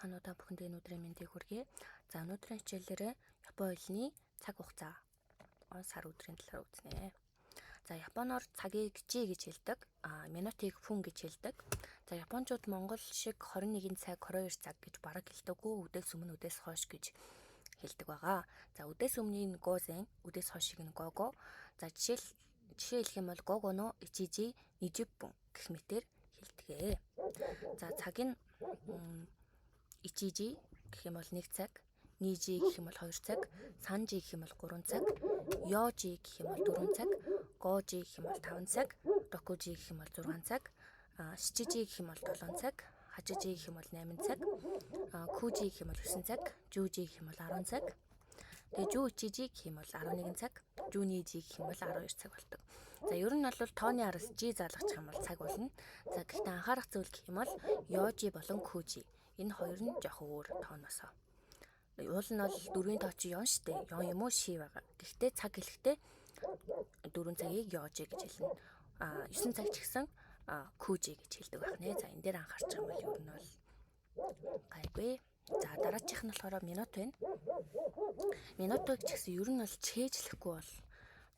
Байцгаана уу, та бүхэндээ энэ өдрийн мэндийг хүргэе. За, өнөөдрийн хичээлээр Япон хэлний цаг хугацаа, он сар өдрийн талаар үзнэ. За, японоор цагийг じ гэж хэлдэг, минутыг 分 гэж хэлдэг. За, японочууд монгол шиг 21 цаг, 22 цаг гэж бараг хэлдэггүй, үдээс өмнө, үдээс хойш гэж хэлдэг байгаа. За, үдээс өмнөний нь 午前, үдээс хойшийг нь 午後. За, жишээ хэлэх юм бол 午後の1時20分 гэх мэтээр хэлдэг. За, цаг нь 1時 гэх юм бол 1 цаг, 2時 гэх юм бол 2 цаг, 3時 гэх юм бол 3 цаг, 4時 гэх юм бол 4 цаг, 5時 гэх юм бол 5 цаг, 6時 гэх юм бол 6 цаг, 7時 гэх юм бол 7 цаг, 8時 гэх юм бол 8 цаг, 9時 гэх юм бол 9 цаг, 10時 гэх юм бол 10 цаг. Тэгээ 11時 гэх юм бол 11 цаг, 12時 гэх юм бол 12 цаг болдог. За, ер нь бол тооны араас 時 залгачих юм бол цаг болно. За, гэхдээ анхаарах зүйл гэх юм бол 四時 болон 九時. Энэ хоёр нь жоохон өөр тооноосоо. Уул нь бол дөрвийн тоо чи 四 штэ. 四 юм уу 四 байгаа. Гэхдээ цаг хэлэхдээ 4 цагийг 四時 гэж хэлнэ. 9 цаг ч гэсэн 九時 гэж хэлдэг байх нэ. За, энэ дээр анхаарч байгаа юм бол ер нь бол гайгүй. За, дараачих нь болохоор минут байна. Минутыг ч гэсэн ер нь бол чээжлэхгүй бол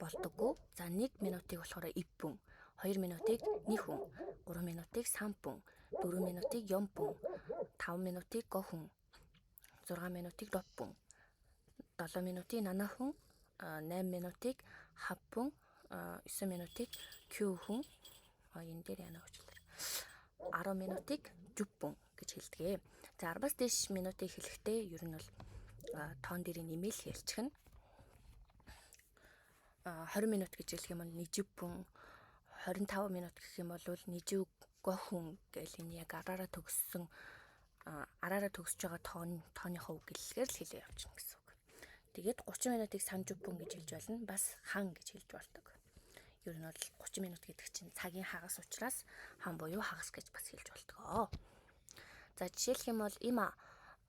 болдоггүй. За, 1 минутыг болохоор 1分, 2 минутыг 2分, 3 минутыг 3分, 4 минутыг 4分, 5 минутыг 5分, 6 минутыг 6分, 7 минутыг 7分, 8 минутыг 7分, 9 минутыг 9分, энэ дээр яана уучлаарай. 10 минутыг 10分 гэж хэлдэг. За, 10-аас дээш минутыг хэлэхдээ ер нь бол тоон дээр нэмэл хэлчихнэ. 20 минут гэж хэлэх юм бол 20分, 25 минут гэх юм бол 25分 гэл энэ яг араараа төгссөн, араараа төгсөж байгаа тооныхоо үг гэллэгээр л хэлээ явчихна гэсэн үг. Тэгээд 30 минутыг 30分 гэж хэлж болно. Бас 半 гэж хэлж болдог. Ер нь бол 30 минут гэдэг чинь цагийн хагас учраас 半 буюу хагас гэж бас хэлж болдог. За, жишээлх юм бол 今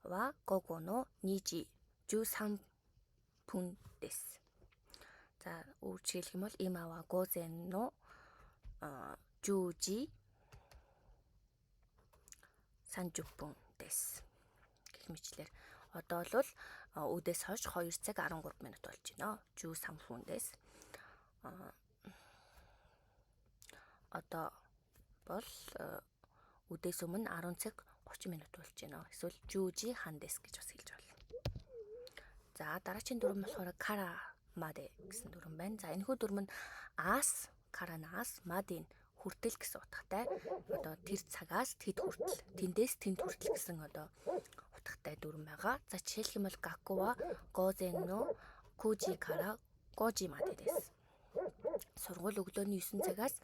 は午後の2時13分です. За, өөрчлөх юм бол 今は午前の10時30分です гэх мэтчилэр одоо бол үдээс хойш 2 цаг 13 минут болж байна. 13分です. Одоо бол үдээс өмнө 10 цаг 30 минут болж байна. Эсвэл 10時半です гэж бас хэлж болно. За, дараагийн дүрэм болохоор からまで гэсэн дүрэм байна. За, энэхүү дүрэм нь аас, から наас, まで ын хүртэл гэсэн утгатай. Одоо тэр цагаас тэд хүртэл, тэндээс тэнд хүртэл гэсэн одоо утгатай дүрэм байгаа. За, жишээлх юм бол 学校は午前の9時から5時までです. Сургууль өглөөний 9 цагаас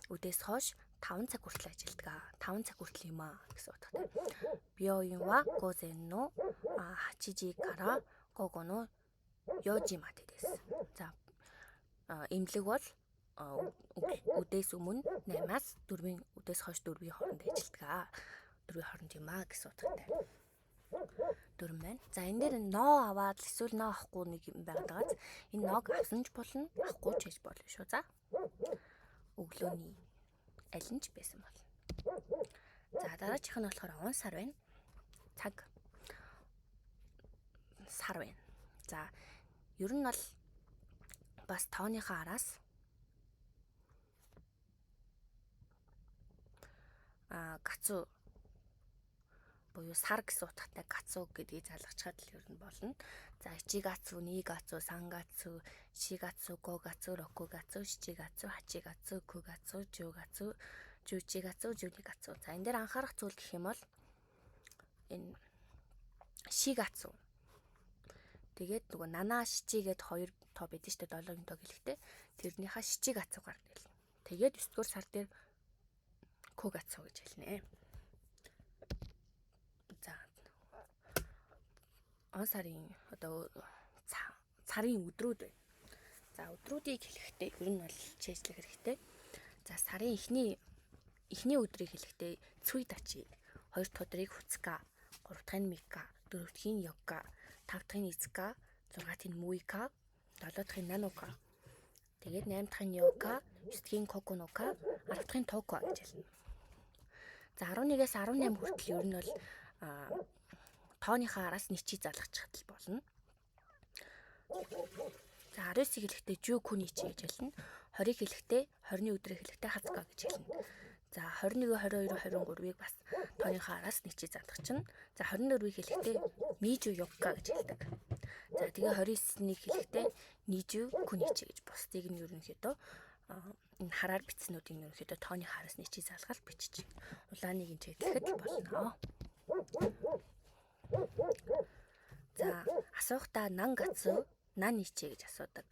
үдээс хойш 5 цаг хүртэл ажилладаг. 5 цаг хүртэл юм аа гэсэн утгатай. 病院は午前の8時から午後の4時までです. За, эмнэлэг бол үдээс өмнө 8-аас 4-ийн, үдээс хойш 4-ийн хооронд ажилладаг. 4-ийн хооронд юм аа гэсэн утгатай дүрэм байна. За, энэ дээр の аваад эсвэл の авахгүй нэг юм байгаад байгааз энэ の г авсан ч болно, авахгүй ч хийж болно шүү. За. Өглөөний аль нь ч байсан болно. За, дараачих нь болохоор он сар байна. Цаг сар байна. За, ер нь бол бас тооныхоо араас 月 буюу сар гэсэн утгатай 月 гэдгийг залгачхад л ер нь болно. За, 一月, 二月, 三月, 四月, 五月, 六月, 七月, 八月, 九月, 十月, 十一月, 十二月. За, энэ дээр анхаарах зүйл гэх юм бол энэ 四月. Тэгээд нөгөө 七 七 гээд хоёр тоо байдаг шүү дээ, 7-гийн тоо гэлэхтэй. Тэрнийхээ 七月 гардаг хэлнэ. Тэгээд 9 дугаар сар дээр 九月 гэж хэлнэ. За, он сарын одоо сарын өдрүүд байна. За, өдрүүдийг хэлэхдээ ер нь бол чээжлэх хэрэгтэй. За, сарын эхний өдрийг хэлэхдээ 一日, хоёр дахь өдрийг 二日, гурав дахь нь 三日, дөрөв дэх нь 四日, тав дахь нь 五日, зургаа дахь нь 六日, долоо дахь нь 七日. Тэгээд 8 дахь нь 八日, 9 дахь нь 九日, 10 дахь нь 十日 гэж хэлнэ. За, 11-ээс 18 хүртэл ер нь бол тооныхаа араас 日 залгачихад л болно. За, 19-ийг хэлэхдээ 19 гэж хэлнэ. 20-ыг хэлэхдээ, 20-ны өдрийг хэлэхдээ 20 гэж хэлнэ. За, 21, 22, 23-ыг бас тооныхоо араас 日 залгачихна. За, 24-ийг хэлэхдээ 24 гэж хэлдэг. За, тэгээ 29-нийг хэлэхдээ 29 гэж бусдыг нь ерөнхийдөө энэ хараар бичснүүдийг ерөнхийдөө тооны хараас 日 залгаад л бичиж. Улааныг нь чиглэхэд л болно. За, асуухдаа 何月何日 гэж асуудаг.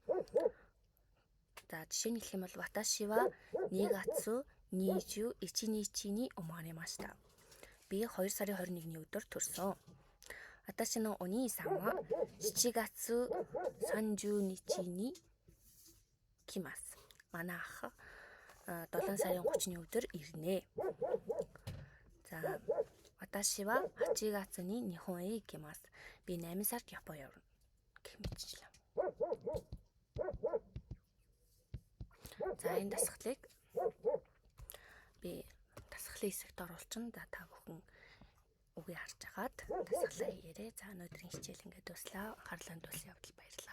За, жишээ нь хэлэх юм бол 私は2月21日に生まれました. Би 2 сарын 21-ний өдөр төрсөн. 私のお兄さんは7月30日に来ます. Манай ах 7 сарын 30-ны өдөр ирнэ. За, 私は8月に日本へ行きます. Би 8 сард Япон явна гэх мэтчлээ. За, энэ дасгалыг би дасгалын хэсэгт оруулчихна. За, та бүхэн үгийг харж агаад дасгалаа хийгээрэй. За, өнөөдрийн хичээл ингээд дууслаа. Анхаарлаа хандуулсан явдал баярлалаа.